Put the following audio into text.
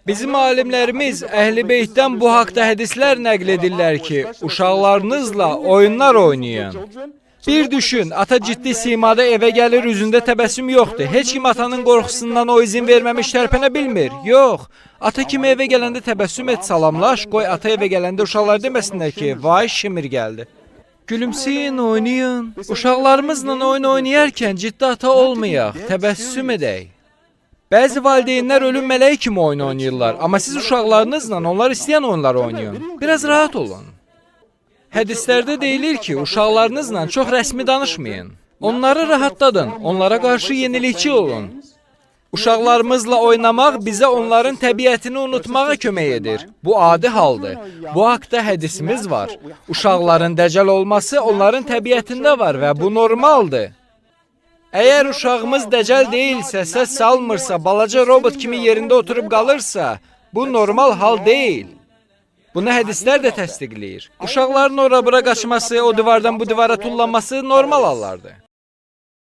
Bizim alimlərimiz Əhl-i Beytdən bu haqda hədislər nəql edirlər ki, uşaqlarınızla oyunlar oynayın. Bir düşün, ata ciddi simada evə gəlir, üzündə təbəssüm yoxdur. Heç kim atanın qorxusundan o izin verməmiş tərpənə bilmir. Yox. Ata kimi evə gələndə təbəssüm et, salamlaş, qoy ata evə gələndə uşaqlar deməsinlər ki, vay Şimir gəldi. Gülümsəyin, oynayın. Uşaqlarımızla oyun oynayarkən ciddi ata olmayaq, təbəssüm edək. Bəzi valideynlər ölüm mələyi kimi oyun oynayırlar, amma siz uşaqlarınızla onlar istəyən oyunları oynayın. Biraz rahat olun. Hədislərdə deyilir ki, uşaqlarınızla çox rəsmi danışmayın. Onları rahatladın, onlara qarşı yenilikçi olun. Uşaqlarımızla oynamaq bizə onların təbiətini unutmağa kömək edir. Bu adi haldır. Bu haqda hədisimiz var. Uşaqların dəcəl olması onların təbiətində var və bu normaldır. Əgər uşağımız dəcəl deyilsə, səs salmırsa, balaca robot kimi yerində oturub qalırsa, bu normal hal deyil. Bunu hədislər də təsdiqləyir. Uşaqların ora-bura qaçması, o divardan bu divara tullanması normal hallardır.